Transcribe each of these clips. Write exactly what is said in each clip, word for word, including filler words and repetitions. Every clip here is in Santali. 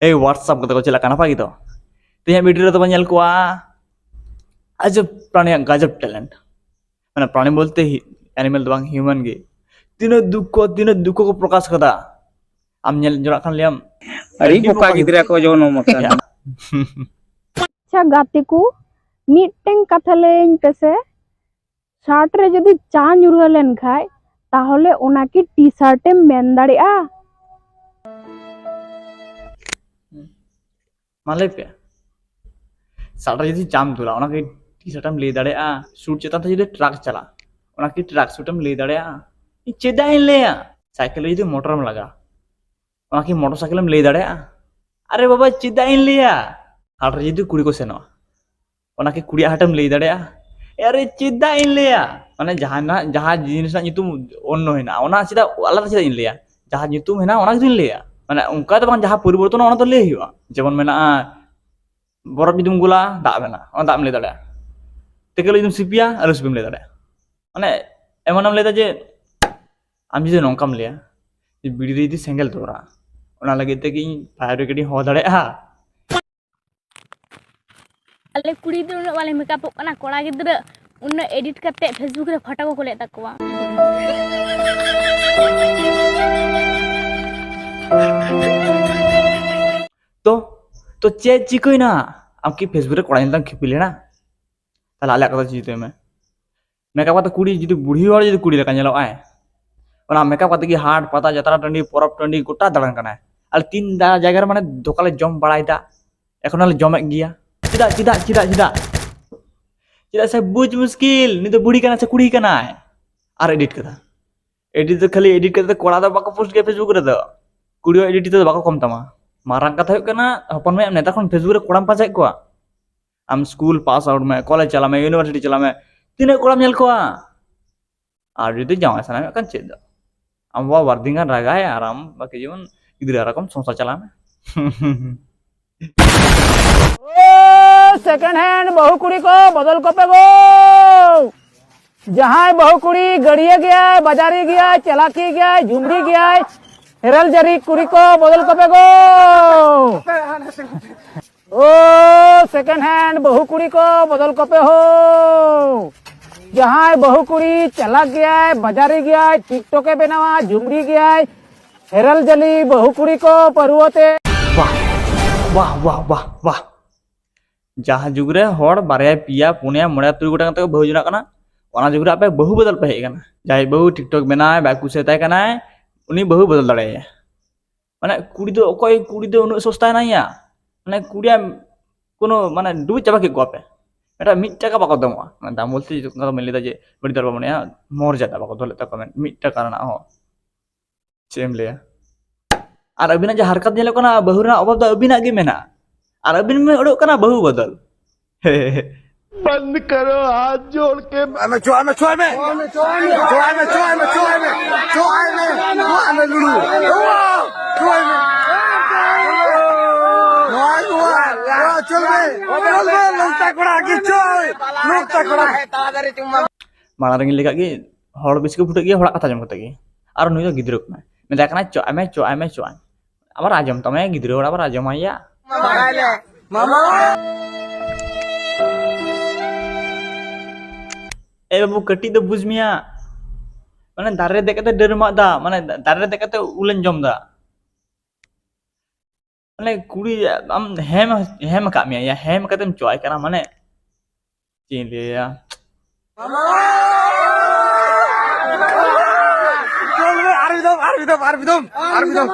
ᱮᱭ WhatsApp ᱠᱚᱛᱮ ᱠᱚ ᱪᱮᱫ ᱞᱮᱠᱟ, ᱱᱟᱯᱟᱭ ᱜᱮᱛᱚ? ᱛᱮᱦᱮᱧᱟᱜ ᱵᱷᱤᱰᱤᱭᱳ ᱨᱮᱫᱚ ᱵᱚᱱ ᱧᱮᱞ ᱠᱚᱣᱟ ᱟᱡᱚᱵ ᱯᱨᱟᱱᱤᱭᱟᱜ ᱜᱟᱡᱚᱵ ᱴᱮᱞᱮᱱᱴ᱾ ᱢᱟᱱᱮ ᱯᱨᱟᱱᱤ ᱵᱚᱞᱛᱮ ᱮᱱᱤᱢᱟᱞ ᱫᱚ ᱵᱟᱝ, ᱦᱤᱭᱩᱢᱮᱱ ᱜᱮ᱾ ᱛᱤᱱᱟᱹᱜ ᱫᱩᱠ ᱠᱚ, ᱛᱤᱱᱟᱹᱜ ᱫᱩᱠ ᱠᱚ ᱯᱨᱚᱠᱟᱥ ᱠᱟᱫᱟ᱾ ᱟᱢ ᱧᱮᱞ ᱡᱚᱲᱟᱜ ᱠᱷᱟᱱ ᱞᱟᱹᱭᱟᱢ, ᱟᱹᱰᱤ ᱟᱹᱰᱤ ᱵᱚᱠᱟ ᱵᱚᱠᱟ ᱜᱤᱫᱽᱨᱟᱹ ᱠᱚ ᱡᱚᱱᱚᱢ ᱟᱠᱟᱱᱟ᱾ ᱟᱪᱪᱷᱟ ᱜᱟᱛᱮ ᱠᱚ, ᱢᱤᱫᱴᱮᱱ ᱠᱟᱛᱷᱟ ᱞᱟᱹᱭᱟᱹᱧ ᱯᱮᱥᱮ, ᱥᱟᱨᱴ ᱨᱮ ᱡᱩᱫᱤ ᱪᱟ ᱧᱩᱨᱦᱟᱹ ᱞᱮᱱ ᱠᱷᱟᱡ, ᱛᱟᱦᱚᱞᱮ ᱚᱱᱟ ᱠᱤ ᱴᱤ ᱥᱟᱨᱴ ᱮᱢ ᱢᱮᱱ ᱫᱟᱲᱮᱭᱟᱜᱼᱟ? ᱢᱟ ᱞᱟᱹᱭ ᱯᱮ, ᱥᱟᱨᱴ ᱨᱮ ᱡᱩᱫᱤ ᱪᱟᱢ ᱫᱩᱞᱟ, ᱚᱱᱟ ᱠᱤ ᱴᱤ ᱥᱟᱨᱴ ᱮᱢ ᱞᱟᱹᱭ ᱫᱟᱲᱮᱭᱟᱜᱼᱟ? ᱥᱩᱴ ᱪᱮᱛᱟᱱ ᱛᱮ ᱡᱩᱫᱤ ᱴᱨᱟᱠ ᱪᱟᱞᱟᱜ, ᱚᱱᱟ ᱠᱤ ᱴᱨᱟᱠ ᱥᱩᱴ ᱮᱢ ᱞᱟᱹᱭ ᱫᱟᱲᱮᱭᱟᱜᱼᱟ? ᱪᱮᱫᱟᱜ ᱤᱧ ᱞᱟᱹᱭᱟ? ᱥᱟᱭᱠᱮᱞ ᱨᱮ ᱡᱩᱫᱤ ᱢᱚᱴᱚᱨᱮᱢ ᱞᱟᱜᱟ, ᱚᱱᱟ ᱠᱤ ᱢᱚᱴᱚᱨ ᱥᱟᱭᱠᱮᱞ ᱮᱢ ᱞᱟᱹᱭ ᱫᱟᱲᱮᱭᱟᱜᱼᱟ? ᱟᱨᱮ ᱵᱟᱵᱟ, ᱪᱮᱫᱟᱜ ᱤᱧ ᱞᱟᱹᱭᱟ? ᱦᱟᱴ ᱨᱮ ᱡᱩᱫᱤ ᱠᱩᱲᱤ ᱠᱚ ᱥᱮᱱᱚᱜᱼᱟ, ᱚᱱᱟ ᱠᱤ ᱠᱩᱲᱤᱭᱟᱜ ᱦᱟᱴ ᱮᱢ ᱞᱟᱹᱭ ᱫᱟᱲᱮᱭᱟᱜᱼᱟ? ᱟᱨᱮ ᱪᱮᱫᱟᱜ ᱤᱧ ᱞᱟᱹᱭᱟ? ᱢᱟᱱᱮ ᱡᱟᱦᱟᱱᱟᱜ, ᱡᱟᱦᱟᱸ ᱡᱤᱱᱤᱥ ᱨᱮᱱᱟᱜ ᱧᱩᱛᱩᱢ ᱚᱱᱱᱚ ᱦᱮᱱᱟᱜᱼᱟ, ᱚᱱᱟ ᱪᱮᱫᱟᱜ ᱟᱞᱟᱫᱟ ᱪᱮᱫᱟᱜ ᱤᱧ ᱞᱟᱹᱭᱟ? ᱡᱟᱦᱟᱸ ᱧᱩᱛᱩᱢ ᱦᱮᱱᱟᱜᱼᱟ, ᱚᱱᱟ ᱜᱮᱛᱚᱧ ᱞᱟᱹᱭᱟ᱾ ᱢᱟᱱᱮ ᱚᱱᱠᱟ ᱫᱚ ᱵᱟᱝ, ᱡᱟᱦᱟᱸ ᱯᱚᱨᱤᱵᱚᱨᱛᱚᱱ, ᱚᱱᱟ ᱫᱚ ᱞᱟᱹᱭ ᱦᱩᱭᱩᱜᱼᱟ᱾ ᱡᱮᱢᱚᱱ ᱢᱮᱱᱟᱜᱼᱟ, ᱵᱚᱨᱚᱯ ᱡᱩᱫᱤᱢ ᱜᱩᱞᱟ, ᱫᱟᱜ ᱢᱮᱱᱟᱜᱼᱟ, ᱚᱱᱟ ᱫᱟᱜ ᱮᱢ ᱞᱟᱹᱭ ᱫᱟᱲᱮᱭᱟᱜᱼᱟ᱾ ᱛᱮᱠᱮᱞ ᱡᱩᱫᱤᱢ ᱥᱤᱯᱤᱭᱟ, ᱟᱹᱞᱩ ᱥᱤᱯᱤᱢ ᱞᱟᱹᱭ ᱫᱟᱲᱮᱭᱟᱜᱼᱟ᱾ ᱢᱟᱱᱮ ᱮᱢᱚᱱᱮᱢ ᱞᱟᱹᱭᱫᱟ ᱡᱮ ᱟᱢ ᱡᱩᱫᱤ ᱱᱚᱝᱠᱟᱢ ᱞᱟᱹᱭᱟ ᱡᱮ ᱵᱤᱲᱤ ᱨᱮ ᱡᱩᱫᱤ ᱥᱮᱸᱜᱮᱞ ᱫᱷᱚᱨᱟᱜᱼᱟ, ᱚᱱᱟ ᱞᱟᱹᱜᱤᱫ ᱛᱮ ᱠᱤ ᱤᱧ ᱯᱷᱟᱭᱟᱨ ᱵᱨᱤᱜᱮᱰ ᱤᱧ ᱦᱚᱦᱚ ᱫᱟᱲᱮᱭᱟᱜᱼᱟ? ᱟᱞᱮ ᱠᱩᱲᱤ ᱜᱤᱫᱽᱨᱟᱹ ᱩᱱᱟᱹᱜ ᱵᱟᱞᱮ ᱢᱮᱠᱟᱯᱚᱜ ᱠᱟᱱᱟ, ᱠᱚᱲᱟ ᱜᱤᱫᱽᱨᱟᱹ ᱩᱱᱟᱹᱜ ᱮᱰᱤᱴ ᱠᱟᱛᱮ ᱯᱷᱮᱥᱵᱩᱠ ᱨᱮ ᱯᱷᱳᱴᱳ ᱠᱚ ᱠᱩᱞᱮᱫ ᱛᱟᱠᱚᱣᱟ᱾ ᱛᱚ, ᱛᱚ ᱪᱮᱫ ᱪᱤᱠᱟᱹᱭᱱᱟ? ᱟᱢ ᱠᱤ ᱯᱷᱮᱥᱵᱩᱠ ᱨᱮ ᱠᱚᱲᱟ ᱧᱮᱞ ᱛᱮᱢ ᱠᱷᱤᱯᱤ ᱞᱮᱱᱟ? ᱛᱟᱦᱞᱮ ᱟᱞᱮᱭᱟᱜ ᱠᱟᱛᱷᱟ ᱪᱤᱱᱛᱟᱹᱭ ᱢᱮ᱾ ᱢᱮᱠᱟᱯ ᱠᱟᱛᱮ ᱠᱩᱲᱤ ᱡᱩᱫᱤ ᱵᱩᱲᱦᱤ ᱦᱚᱲ ᱡᱩᱫᱤ ᱠᱩᱲᱤ ᱞᱮᱠᱟ ᱧᱮᱞᱚᱜ ᱟᱭ, ᱚᱱᱟ ᱢᱮᱠᱟᱯ ᱠᱟᱛᱮ ᱜᱮ ᱦᱟᱴ, ᱯᱟᱛᱟ, ᱡᱟᱛᱨᱟ ᱴᱟᱺᱰᱤ, ᱯᱚᱨᱚᱵᱽ ᱴᱟᱺᱰᱤ ᱜᱚᱴᱟ ᱫᱟᱬᱟᱱ ᱠᱟᱱᱟᱭ᱾ ᱟᱨ ᱛᱤᱱ ᱫᱟ-, ᱡᱟᱭᱜᱟ ᱨᱮ ᱢᱟᱱᱮ ᱫᱷᱳᱠᱟ ᱞᱮ ᱡᱚᱢ ᱵᱟᱲᱟᱭᱮᱫᱟ, ᱮᱠᱷᱚᱱ ᱦᱚᱸᱞᱮ ᱡᱚᱢᱮᱫ ᱜᱮᱭᱟ᱾ ᱪᱮᱫᱟᱜ, ᱪᱮᱫᱟᱜ, ᱪᱮᱫᱟᱜ, ᱪᱮᱫᱟᱜ? ᱪᱮᱫᱟᱜ ᱥᱮ ᱵᱩᱡᱽ ᱢᱩᱥᱠᱤᱞ, ᱱᱩᱭ ᱫᱚ ᱵᱩᱲᱦᱤ ᱠᱟᱱᱟᱭ ᱥᱮ ᱠᱩᱲᱤ ᱠᱟᱱᱟᱭ? ᱟᱨ ᱮᱰᱤᱴ ᱠᱟᱫᱟ᱾ ᱮᱰᱤᱴ ᱫᱚ ᱠᱷᱟᱹᱞᱤ ᱮᱰᱤᱴ ᱠᱟᱛᱮ ᱠᱚᱲᱟ ᱫᱚ ᱵᱟᱠᱚ ᱯᱳᱥᱴ ᱜᱮᱭᱟ ᱯᱷᱮᱥᱵᱩᱠ ᱨᱮᱫᱚ, ᱠᱩᱲᱤ ᱦᱚᱸ ᱮᱰᱤᱴ ᱛᱮᱫᱚ ᱵᱟᱠᱚ ᱠᱚᱢ ᱛᱟᱢᱟ᱾ ᱢᱟᱨᱟᱝ ᱠᱟᱛᱷᱟ ᱦᱩᱭᱩᱜ ᱠᱟᱱᱟ, ᱦᱚᱯᱚᱱ ᱢᱟᱹᱭ, ᱟᱢ ᱱᱮᱛᱟᱨ ᱠᱷᱚᱱ ᱯᱷᱮᱥᱵᱩᱠ ᱨᱮ ᱠᱚᱲᱟᱢ ᱯᱟᱸᱡᱟᱭᱮᱫ ᱠᱚᱣᱟ? ᱟᱢ ᱥᱠᱩᱞ ᱯᱟᱥ ᱟᱣᱩᱴ ᱢᱮ, ᱠᱚᱞᱮᱡᱽ ᱪᱟᱞᱟᱜ ᱢᱮ, ᱤᱭᱩᱱᱤᱵᱷᱟᱨᱥᱤᱴᱤ ᱪᱟᱞᱟᱜ ᱢᱮ, ᱛᱤᱱᱟᱹᱜ ᱠᱚᱲᱟᱢ ᱧᱮᱞ ᱠᱚᱣᱟ? ᱟᱨ ᱡᱩᱫᱤ ᱡᱟᱶᱟᱭ ᱥᱟᱱᱟ ᱢᱮ ᱠᱷᱟᱱ ᱪᱮᱫ ᱫᱚ, ᱟᱢ ᱵᱟᱵᱟ ᱵᱟᱨ ᱫᱤᱱ ᱜᱟᱱ ᱨᱟᱜᱟᱭ ᱟᱨ ᱟᱢ ᱵᱟᱠᱤ ᱡᱤᱵᱚᱱ ᱜᱤᱫᱽᱨᱟᱹ ᱨᱚᱠᱚᱢ ᱥᱚᱝᱥᱟᱨ ᱪᱟᱞᱟᱣ ᱢᱮ᱾ ᱳ, ᱥᱮᱠᱮᱱᱰ ᱦᱮᱱᱰ ᱵᱟᱹᱦᱩ ᱠᱩᱲᱤ ᱠᱚ ᱵᱚᱫᱚᱞ ᱠᱚᱯᱮ ᱜᱳ᱾ ᱡᱟᱦᱟᱸᱭ ᱵᱟᱹᱦᱩ ᱠᱩᱲᱤ ᱜᱟᱹᱲᱭᱟᱹ ᱜᱮᱭᱟᱭ, ᱵᱟᱡᱟᱨᱤ ᱜᱮᱭᱟᱭ, ᱪᱟᱞᱟᱠᱤ ᱜᱮᱭᱟᱭ, ᱡᱷᱩᱢᱲᱤ ᱜᱮᱭᱟᱭ, ᱦᱮᱨᱮᱞ ᱡᱟᱹᱨᱤ ᱠᱩᱲᱤ ᱠᱚ ᱵᱚᱫᱚᱞ ᱠᱚᱯᱮ ᱜᱳ᱾ ᱳ, ᱥᱮᱠᱮᱱᱰ ᱦᱮᱱᱰ ᱵᱟᱹᱦᱩ ᱠᱩᱲᱤ ᱠᱚ ᱵᱚᱫᱚᱞ ᱠᱚᱯᱮ ᱦᱳ᱾ ᱡᱟᱦᱟᱸᱭ ᱵᱟᱹᱦᱩ ᱠᱩᱲᱤ ᱪᱟᱞᱟᱠ ᱜᱮᱭᱟᱭ, ᱵᱟᱡᱟᱨᱤ ᱜᱮᱭᱟᱭ, ᱴᱤᱠᱴᱚᱠ ᱮ ᱵᱮᱱᱟᱣᱟ, ᱡᱩᱢᱲᱤ ᱜᱮᱭᱟᱭ, ᱦᱮᱨᱮᱞ ᱡᱟᱹᱞᱤ ᱵᱟᱹᱦᱩ ᱠᱩᱲᱤ ᱠᱚ ᱯᱟᱹᱨᱣᱟᱹ ᱛᱮ᱾ ᱵᱟᱦ, ᱵᱟᱦ, ᱵᱟᱦ, ᱵᱟᱦ, ᱵᱟᱦ᱾ ᱡᱟᱦᱟᱸ ᱡᱩᱜᱽ ᱨᱮ ᱦᱚᱲ ᱵᱟᱨᱭᱟ, ᱯᱮᱭᱟ, ᱯᱩᱱᱭᱟ, ᱢᱚᱬᱮ, ᱛᱩᱨᱩᱭ ᱜᱚᱴᱟᱝ ᱠᱟᱛᱮ ᱠᱚ ᱵᱟᱹᱦᱩ ᱡᱚᱱᱟᱜ ᱠᱟᱱᱟ, ᱚᱱᱟ ᱡᱩᱜᱽ ᱨᱮ ᱟᱯᱮ ᱵᱟᱹᱦᱩ ᱵᱚᱫᱚᱞ ᱯᱮ ᱦᱮᱡ ᱟᱠᱟᱱᱟ᱾ ᱡᱟᱦᱟᱸᱭ ᱵᱟᱹᱦᱩ ᱴᱤᱠᱴᱚᱠ ᱵᱮᱱᱟᱣᱟᱭ, ᱵᱟᱭ ᱠᱩᱥᱤᱭᱟᱛᱟᱭ ᱠᱟᱱᱟᱭ, ᱩᱱᱤ ᱵᱟᱹᱦᱩ ᱵᱚᱫᱚᱞ ᱫᱟᱲᱮᱭᱟᱭᱟ᱾ ᱢᱟᱱᱮ ᱠᱩᱲᱤ ᱫᱚ, ᱚᱠᱚᱭ ᱠᱩᱲᱤ ᱫᱚ ᱩᱱᱟᱹᱜ ᱥᱚᱥᱛᱟᱭ ᱱᱟᱭᱟ? ᱢᱟᱱᱮ ᱠᱩᱲᱤᱭᱟᱜ ᱠᱳᱱᱳ, ᱢᱟᱱᱮ ᱰᱩᱵᱩᱡ ᱪᱟᱵᱟ ᱠᱮᱫ ᱠᱚᱣᱟ ᱯᱮ᱾ ᱢᱤᱫᱴᱟᱝ ᱢᱤᱫ ᱴᱟᱠᱟ ᱵᱟᱠᱚ ᱫᱟᱢᱚᱜᱼᱟ᱾ ᱢᱟᱱᱮ ᱫᱟᱢ ᱵᱚᱞᱛᱮ ᱡᱚᱛᱚ ᱠᱚ ᱢᱮᱱ ᱞᱮᱫᱟ ᱡᱮ ᱵᱟᱹᱲᱤᱡ ᱫᱚ ᱟᱞᱚ ᱵᱚᱱ ᱢᱚᱱᱮᱭᱟ, ᱢᱚᱨᱡᱟᱫᱟ ᱵᱟᱠᱚ ᱫᱚᱦᱚ ᱞᱮᱫ ᱛᱟᱠᱚᱣᱟ ᱢᱮᱱ-, ᱢᱤᱫ ᱴᱟᱠᱟ ᱨᱮᱱᱟᱜ ᱦᱚᱸ᱾ ᱪᱮᱫ ᱮᱢ ᱞᱟᱹᱭᱟ? ᱟᱨ ᱟᱹᱵᱤᱱᱟᱜ ᱡᱟᱦᱟᱸ ᱦᱟᱨᱠᱟᱛ ᱧᱮᱞᱚᱜ ᱠᱟᱱᱟ, ᱵᱟᱹᱦᱩ ᱨᱮᱱᱟᱜ ᱚᱵᱷᱟᱵᱽ ᱫᱚ ᱟᱹᱵᱤᱱᱟᱜ ᱜᱮ ᱢᱮᱱᱟᱜᱼᱟ᱾ ᱟᱨ ᱟᱹᱵᱤᱱ ᱵᱤᱱ ᱩᱰᱩᱠ ᱠᱟᱱᱟ ᱵᱟᱹᱦᱩ ᱵᱚᱫᱚᱞ᱾ ᱵᱚᱱᱫ ᱠᱟᱨᱳ, ᱦᱟᱛ ᱡᱳᱲ ᱠᱮ᱾ ᱟᱢᱮ ᱪᱚ, ᱟᱢᱮ ᱪᱚ, ᱟᱢᱮ᱾ ᱪᱚ, ᱟᱢᱮ ᱪᱚ, ᱟᱢᱮ ᱪᱚ, ᱟᱢᱮ᱾ ᱪᱚ, ᱟᱢᱮ᱾ ᱪᱚ, ᱟᱢᱮ ᱞᱩᱞᱩ᱾ ᱪᱚ, ᱟᱢᱮ᱾ ᱱᱚᱣᱟ, ᱱᱚᱣᱟ᱾ ᱪᱚ, ᱪᱚᱞ ᱢᱮ᱾ ᱪᱚᱞ ᱢᱮ, ᱞᱚᱝᱛᱟ ᱠᱚᱲᱟ ᱜᱮ ᱪᱚᱞ᱾ ᱞᱚᱝᱛᱟ ᱠᱚᱲᱟ᱾ ᱢᱟᱲᱟᱝ ᱨᱮᱜᱮ ᱞᱟᱹᱭ ᱠᱟᱜ ᱜᱮ, ᱦᱚᱲ ᱵᱮᱥᱤ ᱠᱚ ᱯᱷᱩᱴᱟᱹᱜ ᱜᱮᱭᱟ ᱦᱚᱲᱟᱜ ᱠᱟᱛᱷᱟ ᱟᱸᱡᱚᱢ ᱠᱟᱛᱮ ᱜᱮ᱾ ᱟᱨ ᱱᱩᱭ ᱫᱚ ᱜᱤᱫᱽᱨᱟᱹ ᱠᱟᱱᱟᱭ, ᱢᱮᱛᱟᱭ ᱠᱟᱱᱟᱭ, "ᱪᱚ, ᱟᱭ ᱢᱮ, ᱪᱚ, ᱟᱭ ᱢᱮ, ᱪᱚ, ᱟᱭ ᱢᱮ᱾" ᱟᱵᱟᱨ ᱟᱸᱡᱚᱢ ᱛᱟᱢᱟᱭ ᱜᱤᱫᱽᱨᱟᱹ ᱦᱚᱲ, ᱟᱵᱟᱨ ᱟᱸᱡᱚᱢᱟᱭ ᱭᱟ᱾ ᱮ ᱵᱟᱹᱵᱩ, ᱠᱟᱹᱴᱤᱡ ᱫᱚ ᱵᱩᱡᱽ ᱢᱮᱭᱟ, ᱢᱟᱱᱮ ᱫᱟᱨᱮ ᱨᱮ ᱫᱮᱡ ᱠᱟᱛᱮ ᱰᱟᱹᱨ ᱢᱟᱜ ᱫᱟ, ᱢᱟᱱᱮ ᱫᱟᱨᱮ ᱨᱮ ᱫᱮᱡ ᱠᱟᱛᱮ ᱩᱞᱮᱢ ᱡᱚᱢ ᱫᱟ᱾ ᱢᱟᱱᱮ ᱠᱩᱲᱤ ᱟᱢ ᱦᱮᱢ, ᱦᱮᱢ ᱟᱠᱟᱫ ᱢᱮᱭᱟ ᱭᱟ, ᱦᱮᱢ ᱠᱟᱛᱮᱢ ᱪᱚᱣᱟᱭ ᱠᱟᱱᱟ, ᱢᱟᱱᱮ ᱪᱮᱫ ᱤᱧ ᱞᱟᱹᱭᱟ? ᱟᱨ ᱢᱤᱫ ᱫᱚᱢ, ᱟᱨ ᱢᱤᱫ ᱫᱚᱢ, ᱟᱨ ᱢᱤᱫ ᱫᱚᱢ, ᱟᱨ ᱢᱤᱫ ᱫᱚᱢ,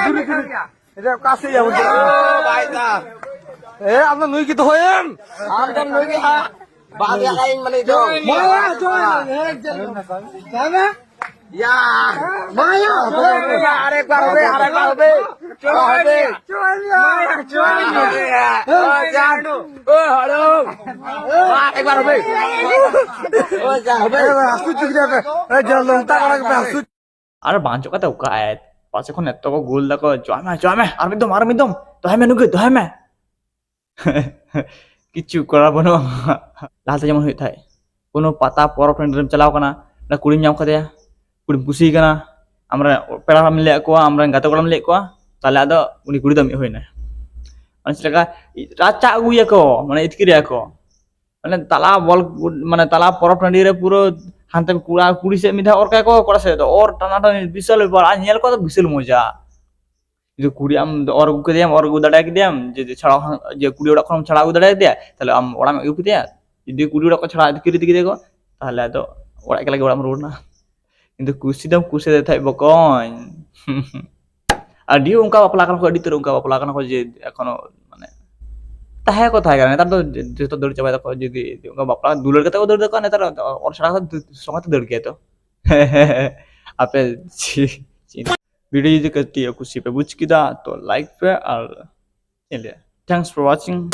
ᱫᱷᱩᱨᱤ, ᱫᱷᱩᱨᱤ᱾ ᱮ ᱚᱠᱟ ᱥᱮᱫ ᱭᱟ ᱵᱚᱱ ᱪᱟᱞᱟᱜ ᱠᱟᱱᱟ? ᱳ ᱵᱷᱟᱭ ᱥᱟᱦᱟᱵ᱾ ᱮ, ᱟᱢ ᱫᱚ ᱱᱩᱭ ᱜᱮ ᱫᱚᱦᱚᱭᱮᱢ᱾ ᱟᱢ ᱫᱚ ᱱᱩᱭ ᱜᱮ ᱦᱟᱸᱜ᱾ ᱵᱟᱫ ᱭᱟ ᱞᱟᱭᱤᱱ ᱢᱟᱱᱮ ᱫᱚ᱾ ᱢᱟ ᱭᱟ, ᱡᱚᱭ, ᱦᱮ, ᱡᱚᱭ᱾ ᱫᱟᱫᱟ᱾ ᱭᱟ᱾ ᱢᱟ ᱭᱟ, ᱡᱚᱭ᱾ ᱟᱨᱮ ᱮᱠ ᱵᱟᱨ ᱦᱚᱵᱮ, ᱟᱨᱮ ᱮᱠ ᱵᱟᱨ ᱦᱚᱵᱮ᱾ ᱡᱚᱭ ᱦᱚᱵᱮ᱾ ᱡᱚᱭ ᱭᱟ᱾ ᱢᱟ ᱭᱟ, ᱡᱚᱭ ᱭᱟ᱾ ᱳ ᱡᱟᱱ᱾ ᱳ ᱦᱚᱲᱚ᱾ ᱟᱨᱮ ᱮᱠ ᱵᱟᱨ ᱦᱚᱵᱮ᱾ ᱳ ᱡᱟᱱ ᱦᱚᱵᱮ᱾ ᱮ, ᱦᱟᱹᱥᱩ ᱪᱩᱠ ᱨᱮ ᱯᱮ᱾ ᱮ, ᱡᱟ ᱞᱚᱝᱛᱟ ᱠᱚᱲᱟ ᱜᱮ ᱯᱮ ᱦᱟᱹᱥᱩ᱾ ᱟᱨ ᱵᱟᱝ ᱪᱚᱜ ᱠᱟᱛᱮ ᱚᱠᱟ ᱟᱭ? ᱯᱟᱥᱮ ᱠᱷᱚᱱ ᱮᱛᱚ ᱠᱚ ᱜᱳᱞ ᱫᱟᱠᱚ, "ᱪᱚᱭ ᱢᱮ, ᱪᱚᱭ ᱢᱮ, ᱟᱨ ᱢᱤᱫ ᱫᱚᱢ, ᱟᱨ ᱢᱤᱫ ᱫᱚᱢ, ᱫᱚᱦᱚᱭ ᱢᱮ ᱱᱩᱜᱮ, ᱫᱚᱦᱚᱭ ᱢᱮ᱾" ᱠᱤᱪᱷᱩ ᱠᱚᱨᱟᱣ ᱵᱟᱹᱱᱩᱜᱼᱟ᱾ ᱞᱟᱦᱟᱛᱮ ᱡᱮᱢᱚᱱ ᱦᱩᱭᱩᱜ ᱛᱟᱦᱮᱸᱫ, ᱠᱳᱱᱳ ᱯᱟᱛᱟ ᱯᱚᱨᱚᱵᱽ ᱴᱟᱺᱰᱤ ᱨᱮᱢ ᱪᱟᱞᱟᱣ ᱠᱟᱱᱟ, ᱚᱸᱰᱮ ᱠᱩᱲᱤᱢ ᱧᱟᱢ ᱠᱟᱫᱮᱭᱟ, ᱠᱩᱲᱤᱢ ᱠᱩᱥᱤ ᱠᱟᱱᱟ, ᱟᱢᱨᱮᱱ ᱯᱮᱲᱟ ᱦᱚᱲᱮᱢ ᱞᱟᱹᱭᱟᱫ ᱠᱚᱣᱟ, ᱟᱢᱨᱮᱱ ᱜᱟᱛᱮ ᱠᱚᱲᱟᱢ ᱞᱟᱹᱭᱟᱫ ᱠᱚᱣᱟ, ᱛᱟᱦᱚᱞᱮ ᱟᱫᱚ ᱩᱱᱤ ᱠᱩᱲᱤ ᱫᱚ ᱢᱤᱫ ᱦᱩᱭᱱᱟᱭ᱾ ᱢᱟᱱᱮ ᱪᱮᱫ ᱞᱮᱠᱟ, ᱨᱟᱪᱟ ᱟᱹᱜᱩᱭᱟᱠᱚ, ᱢᱟᱱᱮ ᱤᱛᱠᱤᱨᱮᱭᱟᱠᱚ, ᱢᱟᱱᱮ ᱛᱟᱞᱟ ᱵᱚᱞ, ᱢᱟᱱᱮ ᱛᱟᱞᱟ ᱯᱚᱨᱚᱵᱽ ᱴᱟᱺᱰᱤ ᱨᱮ ᱯᱩᱨᱟᱹ ᱦᱟᱱᱛᱮ ᱠᱚᱲᱟ ᱠᱩᱲᱤ ᱥᱮᱫ ᱢᱤᱫ ᱫᱷᱟᱣ ᱚᱨ ᱠᱟᱭᱟ ᱠᱚ, ᱠᱚᱲᱟ ᱥᱮᱫ ᱫᱚ ᱚᱨ ᱴᱟᱱᱟ ᱴᱟᱱᱤ ᱵᱤᱥᱟᱞ ᱵᱮᱯᱟᱨ, ᱟᱨ ᱧᱮᱞ ᱠᱚ ᱫᱚ ᱵᱤᱥᱟᱞ ᱢᱚᱡᱟ᱾ ᱡᱩᱫᱤ ᱠᱩᱲᱤ ᱟᱢ ᱚᱨ ᱟᱹᱜᱩ ᱠᱮᱫᱮᱭᱟᱢ, ᱚᱨ ᱟᱹᱜᱩ ᱫᱟᱲᱮ ᱠᱮᱫᱮᱭᱟᱢ, ᱡᱩᱫᱤ ᱪᱷᱟᱲᱟᱣ, ᱡᱮ ᱠᱩᱲᱤ ᱚᱲᱟᱜ ᱠᱷᱚᱱ ᱪᱷᱟᱲᱟᱣ ᱟᱹᱜᱩ ᱫᱟᱲᱮ ᱠᱮᱫᱮᱭᱟ, ᱛᱟᱦᱞᱮ ᱟᱢ ᱚᱲᱟᱜ ᱮᱢ ᱟᱹᱜᱩ ᱠᱮᱫᱮᱭᱟ᱾ ᱡᱩᱫᱤ ᱠᱩᱲᱤ ᱚᱲᱟᱜ ᱠᱚ ᱪᱷᱟᱲᱟᱣ ᱤᱫᱤ ᱠᱮᱫᱮ ᱠᱚ, ᱛᱟᱦᱞᱮ ᱟᱫᱚ ᱚᱲᱟᱜ ᱮᱠᱞᱟ ᱜᱮ ᱚᱲᱟᱜ ᱮᱢ ᱨᱩᱣᱟᱹᱲ ᱮᱱᱟ᱾ ᱠᱤᱱᱛᱩ ᱠᱩᱥᱤ ᱫᱚᱢ ᱠᱩᱥᱤ ᱟᱫᱮ ᱛᱟᱦᱮᱸᱫ ᱵᱚᱠᱚᱧ᱾ ᱟᱹᱰᱤ ᱚᱱᱠᱟ ᱵᱟᱯᱞᱟ ᱠᱟᱱᱟ ᱠᱚ, ᱟᱹᱰᱤ ᱩᱛᱟᱹᱨ ᱚᱱᱠᱟ ᱵᱟᱯᱞᱟ ᱠᱟᱱᱟ ᱠᱚ ᱡᱮ ᱮᱠᱷᱚᱱᱳ ᱢᱟᱱᱮ ᱛᱟᱦᱮᱸ ᱠᱚ ᱛᱟᱦᱮᱸ ᱠᱟᱱᱟ, ᱱᱮᱛᱟᱨ ᱫᱚ ᱡᱚᱛᱚ ᱫᱟᱹᱲ ᱪᱟᱵᱟᱭ ᱫᱟᱠᱚ᱾ ᱡᱩᱫᱤ ᱚᱱᱠᱟ ᱵᱟᱯᱞᱟ ᱫᱩᱞᱟᱹᱲ ᱠᱟᱛᱮ ᱠᱚ ᱫᱟᱹᱲ ᱫᱟᱠᱚ, ᱱᱮᱛᱟᱨ ᱚᱨ ᱪᱷᱟᱲᱟ ᱠᱟᱛᱮ ᱥᱚᱸᱜᱮ ᱛᱮ ᱫᱟᱹᱲ ᱜᱮᱭᱟ ᱛᱚ᱾ ᱟᱯᱮ ᱪᱮᱫ video ᱡᱩᱫᱤ ᱠᱟᱹᱴᱤᱡ ᱠᱩᱥᱤ ᱯᱮ ᱵᱩᱡᱽ ᱠᱮᱫᱟ ᱛᱚ like ᱯᱮ ᱟᱨ ᱪᱮᱫ ᱤᱧ ᱞᱟᱹᱭᱟ, thanks for watching.